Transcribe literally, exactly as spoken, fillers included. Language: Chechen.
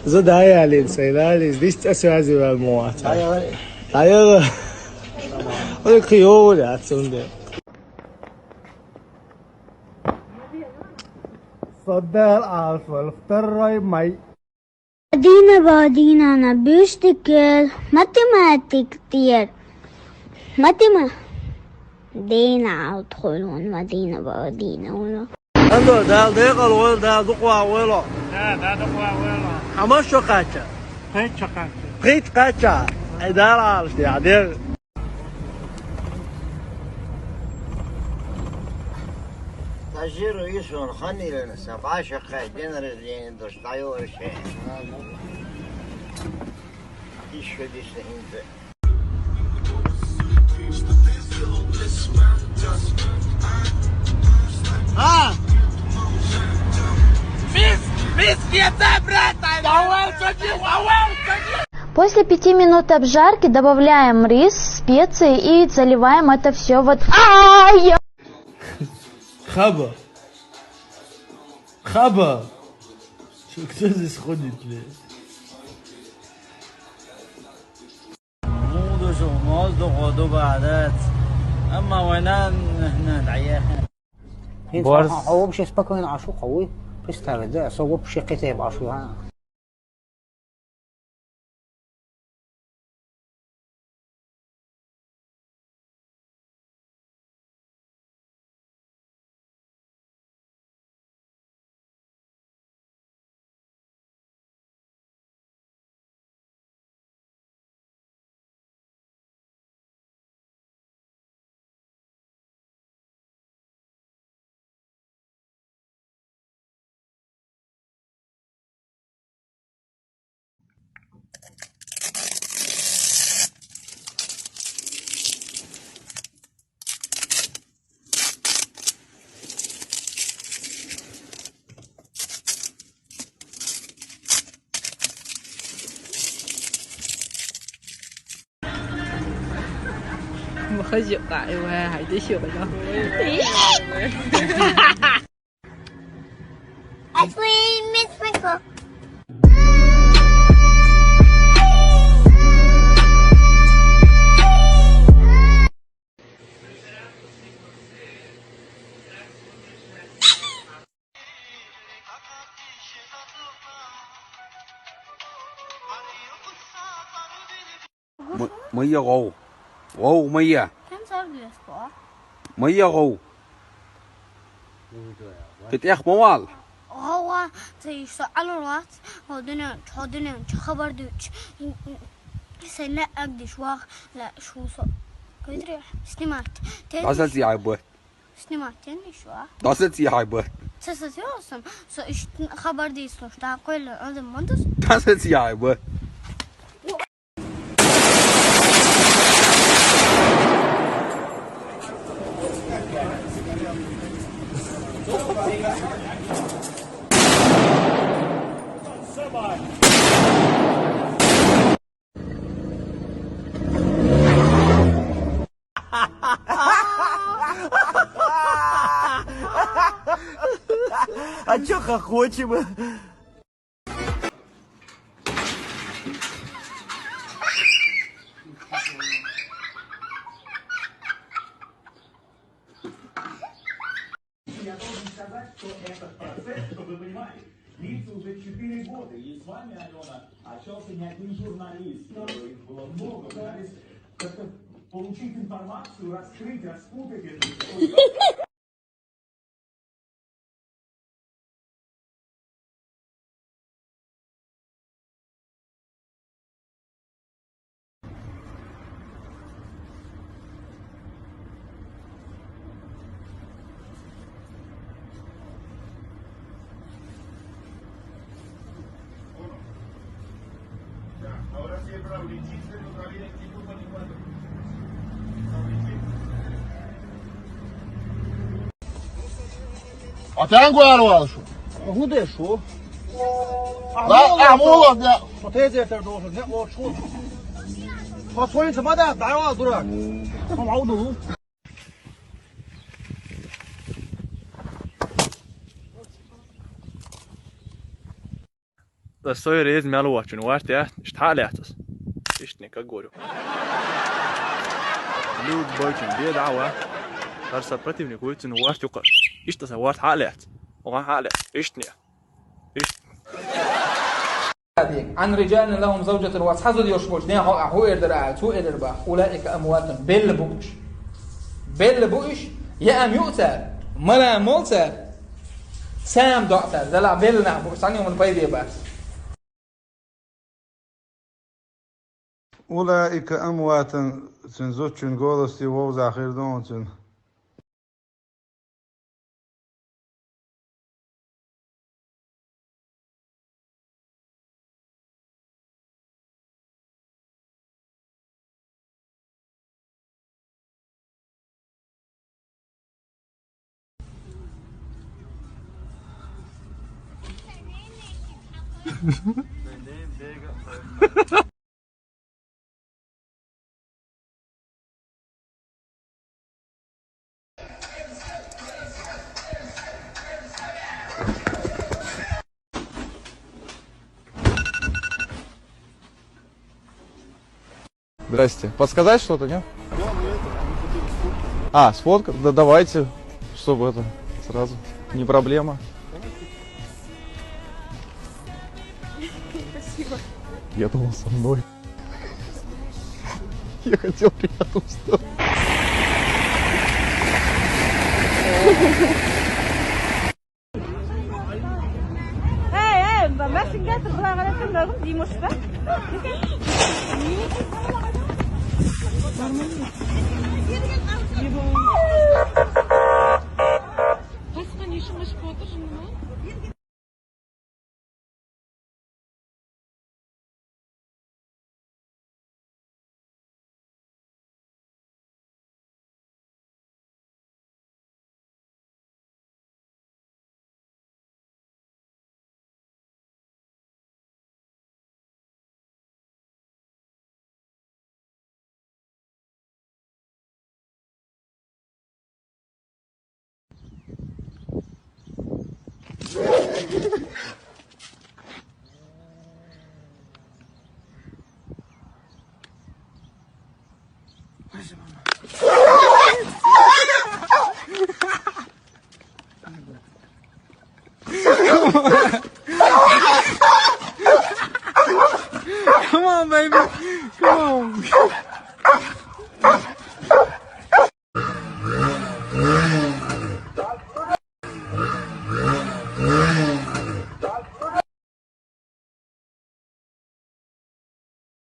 زود هاي علي، سيلالي، ليش تأسي هذه المواقع؟ هاي، هاي. هاي، هاي. هاي خيول يا تسوندي. صدر عارف الفطر مي. Badina, badina, na büstikkel, matematiktier. Matima-, dina, autholun, badina, badina, uno. Ando, dal deqal wel, dal duqwa welo. Da, da duqwa welo. Hama shoqacha. Qit shoqacha. Qit qacha. Ay, dal al, ya, der. Tajiru Yusuf Hanil'in sabah şakay, dina rezini dost, ayo şey. İş ödüsü hindi. А! Мисс, мисс, где ты, брат? Давай, садись, давай, садись! После пяти минут обжарки добавляем рис, специи и заливаем это все вот. Ай! Хаба. Хаба. Что, кто здесь ходит, блядь? Муду шу, мозду, году, бадат. Амма вайнан, нахна, даяхин. Барс. А вообще спокойно ашу, кавуй. Представь, да, со вообще кете ашу, а. Махажиха, ивэ, хайди шуга. Actually, Miss Sprinkle. М-, мыйя гов. Гов мыйя. Ким сордуэс бо? Мыйя гов. Кытэх мовал. Гова, цэ ишсо алурат, ходуне, ходуне, ча хабар дүүч. Сэнэ агдиш вах, ла шусо. Кыдри, снимать. Тэн Дасэт яйбы. Снимать, тэн ишва. Дасэт яйбы. Цэ сэ сэ осом, со иш хабар дэй слуш, да, койло, адам мандус. Дасэт яйбы. А чё хохочем? Я должен сказать, что этот процесс, чтобы вы понимали, длится уже четыре года, и с вами, Алёна, общался не один журналист. Их было много, пытались как-то получить информацию, раскрыть, распутать эту историю. Атаан гуарвал шу. Гуде шу. Ла, амула, да. Хотезе тер дошо, не очу. Хотоин сама да, дайвал дурак. Мам ауду. Со реза мел воацачун ворта яц, иштта хьа а лаьцна. Иштта не, как говорю. Любой чун беда ва. ХӀара са противник вуй, цун ворта юкъа. Иштта са ворта хьа а лаьцна. Оха хьа а лаьцна. Иштта не. Иштта. عن رجال لهم زوجة, ва цхьа зуда йолуш болчу нехан хьокъехь хӀун эр дара аьлла, цо эр дара боху: أولئك أموات, белла бу уьш. Белла бу уьш, яа-м ю цара, мала-м молу цара, са-м доӀу цара, делахь белла нах бу уьш, цхьанна а пайде бац. أولئك أموات, цуьнан зудчун голос вовза хир ду хьуна цуьнан. Здрасте. Подсказать что-то, нет? Да, мы это, мы хотели сфоткаться. А, сфоткаться? Да давайте, чтобы это сразу. Не проблема. Спасибо. Я думал, со мной. Я хотел рядом с тобой. Эй, эй, ба-, машин гетир, была гӀалатам, рагӀум, димуш, ба? Пасхан ишин машин гетир, жинма? Come on, baby. Come on.